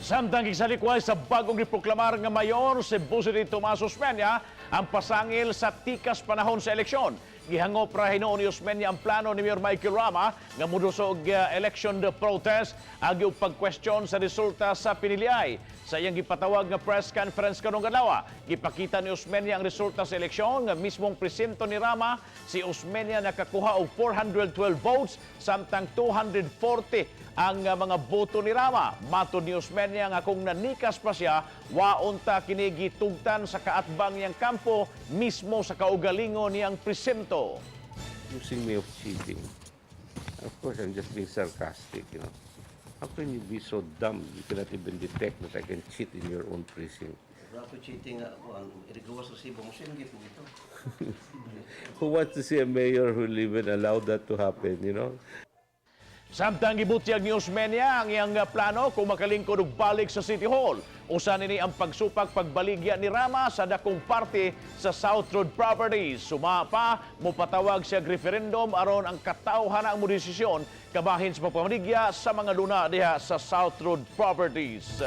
Samtang gisalikway sa bagong giproklamar nga mayor, Cebu City Tomas Osmeña ang pasangil sa tikas panahon sa eleksyon. Gihangop ra hinuon ni Osmeña ang plano ni Mayor Michael Rama nga mudusog election de protest agi og pag-question sa resulta sa piniliay. Sa iyang gipatawag nga press conference karong adlaw, gipakita ni Osmeña ang resulta sa eleksyon nga mismong presinto ni Rama. Si Osmeña nakakuha og 412 votes samtang 240 ang mga boto ni Rama. Matod ni Osmeña nga kung nanikas pa siya, wa unta kini gitugtan sa kaatbang niyang kampo, mismo sa kaugalingon niyang presinto. Accusing me of cheating. Of course, I'm just being sarcastic. How can you be so dumb you cannot even detect that I can cheat in your own precinct? Rato cheating nga ako ang irigawas resibo mo singgit mo ito. Who wants to see a mayor who will even allow that to happen? Samtang gibutyag ni Osmeña ang iyang plano kung makalingkod og balik sa City Hall. Usa nini ang pagsupak pagbaligya ni Rama sa dakong parte sa South Road Properties. Suma pa, mopatawag siya og referendum aron ang katawhan ang modesisyon kabahin sa pagpamaligya sa mga luna diha sa South Road Properties.